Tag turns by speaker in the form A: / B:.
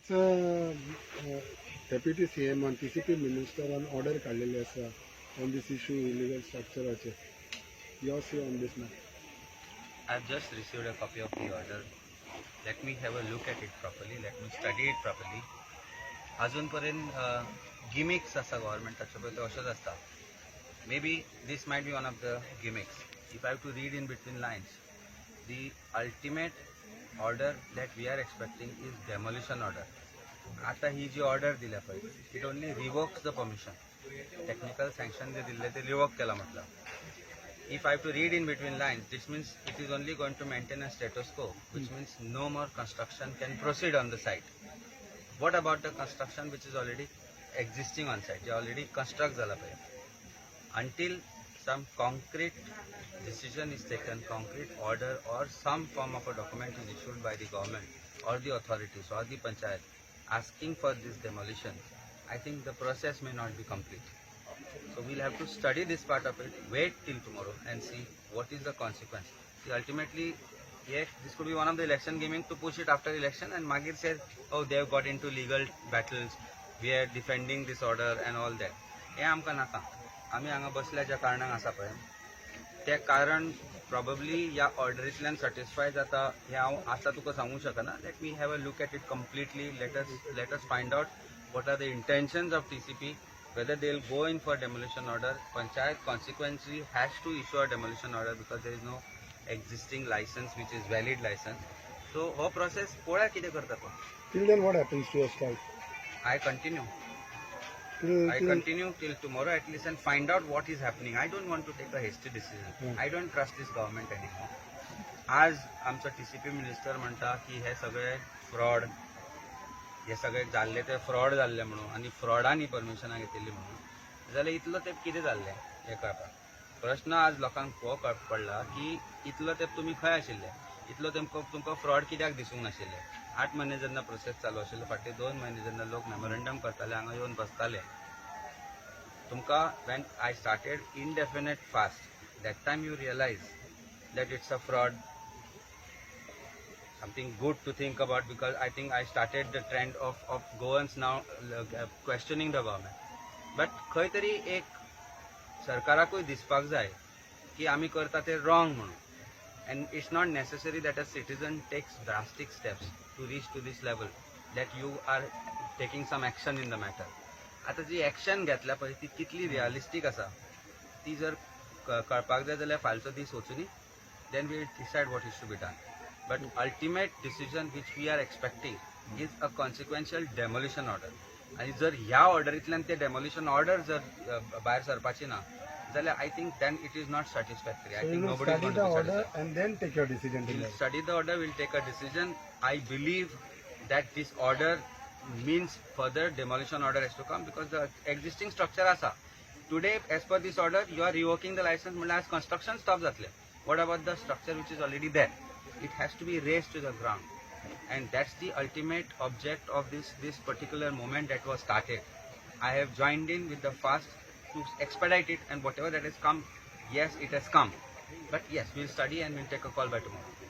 A: आतांच deputy C एमान, TCP मिनिस्टरान order काडलेली आसा on this issue illegal स्ट्रक्चराचेर. Your say on this matter?
B: I've just received a copy of the order. Let me have a look at it properly. Let me study it properly. अजून पर्यंत gimmicks आसा गव्हर्मेंटाच्यो पळय, त्यो अश्योच आसता. Maybe this might be one of the gimmicks. If I have to read in between lines, the ultimate order that we are expecting is demolition order. आता ही जी order दिल्या पळय, it only revokes the permission. Technical sanction जे दिल्ले ते revoke केला म्हटलं. If I have to read in between lines, this means it is only going to maintain a status quo, which means no more construction can proceed on the site. What about the construction which is already existing on site, J already construct झाला पाहिजे? Until some concrete decision is taken, concrete order or some form of a document is issued by the government or the authorities or the panchayat asking for this demolition, I think the process may not be complete. So we'll have to study this part of it, wait till tomorrow and see what is the consequence. See, ultimately, yes, this could be one of the election gimmick to push it after election and मागीर says, "Oh, they have got into legal battles, we are defending this order" and all that. हें आमकां नाका. आमी हांगा बसल्या ज्या कारणाक आसा पळय, तें कारण प्रॉबब्ली ह्या ऑर्डरींतल्यान सॅटिस्फाय जाता हें हांव आतां तुका सांगूंक शकना. Let me have a look at it completely. Let us find out what are the intentions of TCP, whether they will go in for demolition order. Panchayat consequently has to issue a demolition order because there is no existing license which is valid license. So हो process पळोवया कितें करता तो.
A: Till then, what happens to your strike?
B: I continue.
A: Till,
B: I
A: till,
B: continue till tomorrow at least and find out what is happening. I don't want to take a hasty decision. I don't trust this government anymore. आज आमचो TCP minister म्हणटा की हे सगळे fraud, हे सगळे जाल्ले ते फ्रॉड जाल्ले म्हणून आनी फ्रॉडान ही परमिशनां घेतिल्ली म्हणून. जाल्यार इतलो तेंप कितें जाल्लें हें कळपाक प्रश्न आज लोकांक हो पडला की इतलो तेंप तुमी खंय आशिल्ले? इतलो तेंप तुमकां फ्रॉड कित्याक दिसूंक नाशिल्ले? 8 म्हयने जेन्ना प्रोसेस चालू आशिल्लो, फाटले 2 म्हयने जेन्ना लोक मेमोरंडम करताले, हांगा येवन बसताले तुमकां, when I started indefinite fast, that time you realize that it's a fraud. Something good to think about, because I think I started the trend of Goans now questioning the government. But खंय तरी एक सरकाराकूय दिसपाक जाय की आमी करता ते wrong म्हणून, and it's not necessary that a citizen takes drastic steps to reach to this level that you are taking some action in the matter. आतां जी एक्शन घेतल्या पळय, ती कितली रियलिस्टीक आसा ती जर कळपाक जाय जाल्यार फालचो दीस वचुनी, then we will decide what is to be done. But ultimate decision which we are expecting is a consequential demolition order. आणि जर ह्या ऑर्डरींतल्यान ते डेमोलिशन ऑर्डर जर भायर सरपाची ना जाल्यार, I think then it is not satisfactory. I
A: So you
B: think
A: will
B: nobody
A: study the order and then take your decision.
B: We'll
A: tomorrow.
B: Study the order, we'll take a decision. I believe that this order means further demolition order has to come because the existing structure आसा. Today, as per this order, you are revoking the license, म्हणल्यार आज construction stop जातले. What about the structure which is already there? It has to be razed to the ground. And that's the ultimate object of this particular movement that was started. I have joined in with the fast to expedite it, and whatever that has come, yes, it has come. But yes, we'll study and we'll take a call by tomorrow.